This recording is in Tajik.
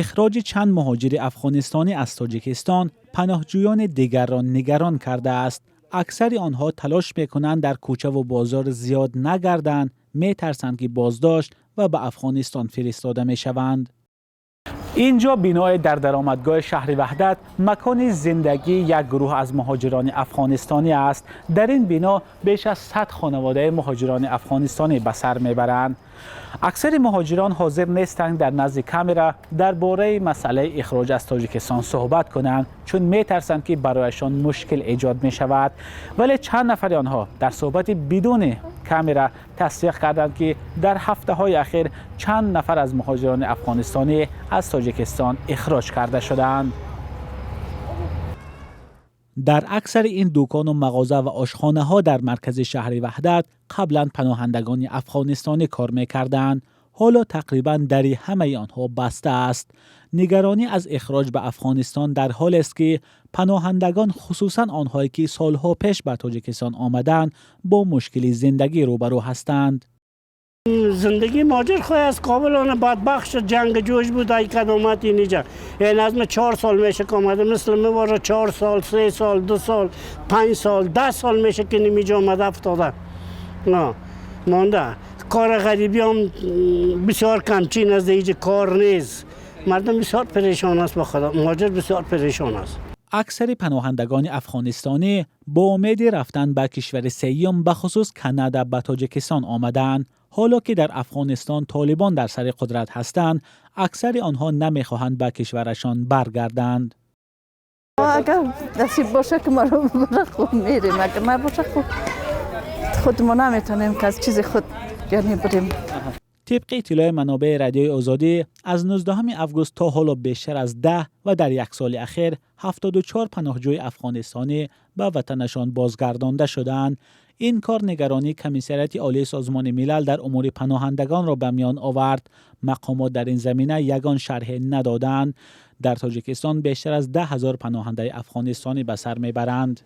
Ихроҷи чанд муҳоҷири афғонистонӣ аз Тоҷикистон паноҳҷӯёни дигарро нигарон кардааст. Аксари онҳо талош мекунанд, дар кӯчаву бозор зиёд нагарданд, метарсанд, ки боздошт ва ба Афғонистон фиристода мешаванд. Инҷо биное дар даромадгоҳи шаҳри Ваҳдат, макони зиндагии як гурӯҳ аз муҳоҷирони афғонистонӣ аст. Дар ин бино беш аз 100 хонаводаи муҳоҷирони афғонистонӣ ба сар мебаранд. Аксари муҳоҷирон ҳозир нестанд дар назди камера дар бораи масъалаи ихроҷ аз Тоҷикистон суҳбат кунанд, чун метарсанд, ки барояшон мушкил эҷод мешавад. Вале чанд нафари онҳо дар суҳбати бидуни камера тасдиқ карданд, ки дар ҳафтаҳои ахир чанд нафар аз муҳоҷирони афғонистонӣ аз Тоҷикистон ихроҷ карда шудаанд. Дар аксари ин дукону мағоза ва ошхонаҳо дар маркази шаҳри Ваҳдат қаблан паноҳандагони афғонистонӣ кор мекарданд. Ҳоло тақрибан дари ҳамаи онҳо баста аст. Нигаронӣ аз ихроҷ ба Афғонистон дар ҳолест, ки паноҳандагон, хусусан онҳое, ки солҳо пеш ба Тоҷикистон омаданд, бо мушкили зиндагӣ рӯбарӯ ҳастанд. زندگی مهاجر خو از کابل آن بدبخت شد. جنگ جوش بود، ای کد آمد اینجا. یعنی از من 4 سال میشه که آمده. مثل می 4 سال، 3 سال، 2 سال، 5 سال، 10 سال میشه که نمیجا آمده افتاده، نه مانده. کار غریبی هم بسیار کمچین است. اینجا کار نیست. مردم بسیار پریشان است. با خدا، مهاجر بسیار پریشان است. Аксари паноҳандагони афғонистонӣ бо умеди рафтан ба кишвари сеюм, бахусус Канада, ба Тоҷикистон омадаанд. Ҳоло ки дар Афғонистон Толибон дар сари қудрат ҳастанд, аксари онҳо намехоҳанд ба кишварашон баргарданд. Агар насиб боша, ки маро бибара, хуб, мерем. Агар набоша, хуб, худ мо наметонем, ки аз чизи худ яъне бурем. Тибқи иттилои манобеи Радиои Озодӣ, аз 19 август то ҳоло бештар аз 10 ва дар як соли ахир 74 паноҳҷӯи афғонистонӣ ба ватанашон бозгардонда шудаанд. Ин кор нигаронии Комиссариати Олии Созмони Милал дар умури паноҳандагонро ба миён овард. Мақомот дар ин замина ягон шарҳе надоданд. Дар Тоҷикистон бештар аз 10 000 паноҳандаи афғонистонӣ ба сар мебаранд.